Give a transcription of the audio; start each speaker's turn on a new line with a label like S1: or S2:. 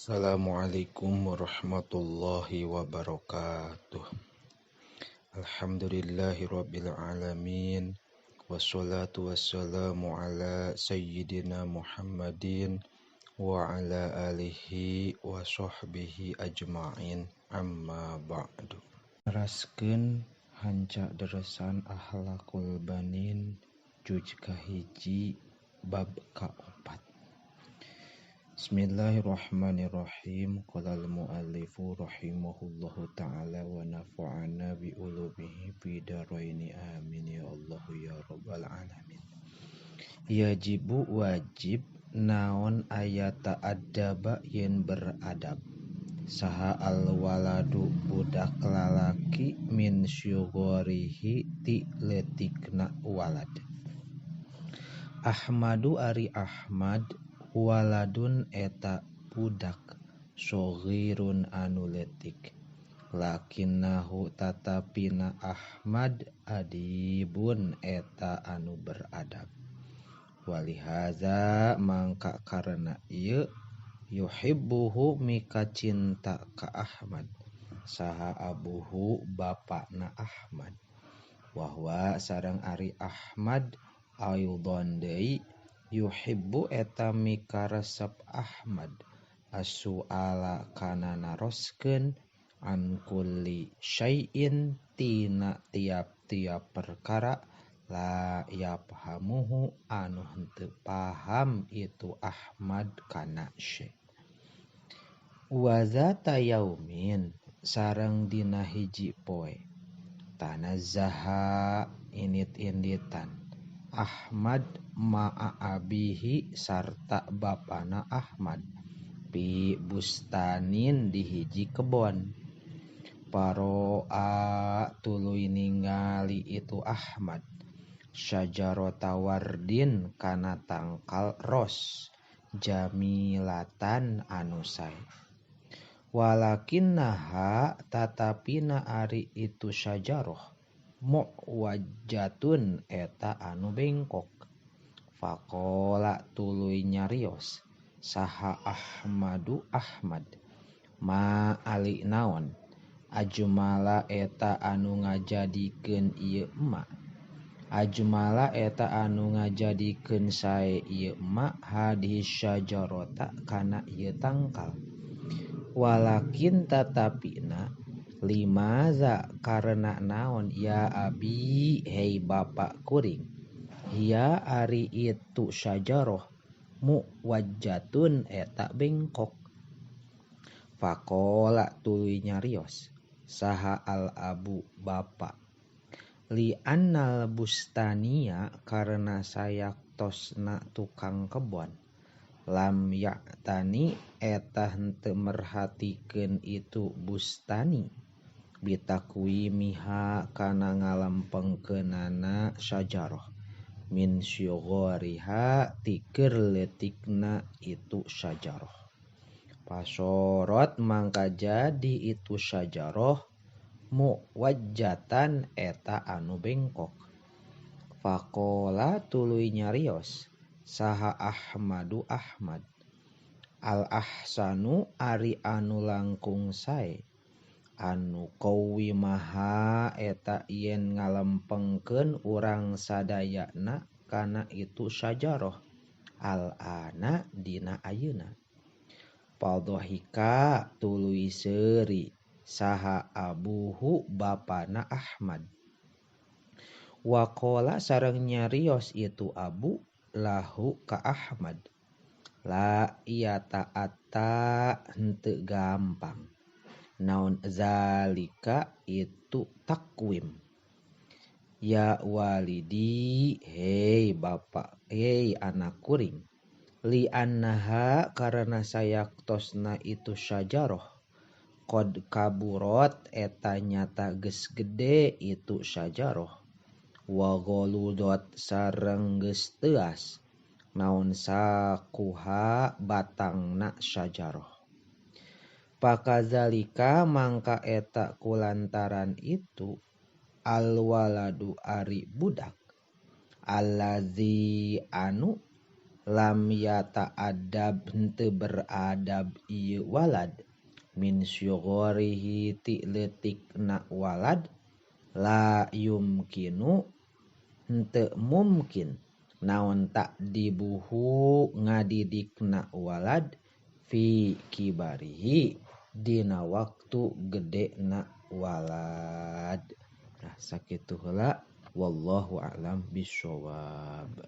S1: Assalamualaikum warahmatullahi wabarakatuh. Alhamdulillahirabbil alamin. Wassalatu wassalamu ala sayyidina Muhammadin wa ala alihi wa sahbihi ajma'in. Amma ba'du. Teraskeun hanca deresan Akhlakul Banin juz kahiji bab kaopat. Bismillahirrahmanirrahim. Qala al-muallifu rahimahullahu ta'ala wa nafa'ana bi ulumihi fi daraini amin ya Allah ya rabbal alamin. Yajibu wajib naon ayata adaba yen beradab saha al-waladu budak lalaki min syugorihi ti leutikna walad. Ahmadu ari Ahmad waladun eta budak soghirun anu leutik, lakinnahu tatapina Ahmad adibun eta anu beradab. Walihaza mangka karena ieu yuhibbuhu mika cinta ka Ahmad saha abuhu bapana Ahmad, wahwa sareng ari Ahmad aidon deui yuhibbu eta mika resep Ahmad as-su'ala kana naroskeun an kulli syai'in tina tiap-tiap perkara la yafhamuhu anu henteu paham itu Ahmad kana syai'. Wa zata yaumin sareng dina hiji poe tanazzaha init-inditan Ahmad ma'a abihi sarta bapana Ahmad pi bustanin di hiji kebon. Paroa tuluy ningali itu Ahmad syajarata wardin kana tangkal ros jamilatan anu sae. Walakinnaha tatapina ari itu syajarah muwajjatun eta anu bengkok. Faqala tuluy nyarios saha Ahmadu Ahmad ma ali naon ajmala eta anu ngajadikeun ieu ma, ajmala eta anu ngajadikeun sae ieu ma hadis syajarata kana ieu tangkal. Walakin tatapina limaza karena naon ya abi hei bapak kuring hiya ari itu syajarah muwajjatun eta bengkok. Faqala tuluy nyarios saha al abu bapa li annal bustania karena sayaktosna tukang kebon lam ya'tani eta henteu merhatikeun itu bustani bitakwimiha kana ngalempengkeunana syajarah min syughariha tikeur leutikna itu syajarah. Pasorot mangka jadi itu syajarah muwajjatan eta anu bengkok. Faqala tuluy nyarios saha Ahmadu Ahmad al ahsanu ari anu langkung sae anu qawimaha eta yen ngalempengkeun urang sadayana kana itu syajarah al ana dina ayeuna. Fadhahika tuluy seuri saha abuhu bapana Ahmad. Waqala sareng nyarios itu abu lahu ka Ahmad la iya ta'ata henteu gampang naon zalika itu takwim ya walidi hei bapak hei anak kuring li annaha karena sayaktosna itu syajarah qad kaburot eta nyata geus gede itu syajarah wa ghaludot sareng geus teuas naon sakuha batangna syajarah. Pakazalika mangka eta kulantaran itu alwaladu ari budak allazi anu Lam yata'addab henteu beradab ieu walad min syughorihi ti leutikna walad la yumkinu henteu mumkin naon ta'dibuhu ngadidikna walad fi kibarihi dina waktu gedena walad. Nah, sakitu heula, wallahu a'lam bishawab.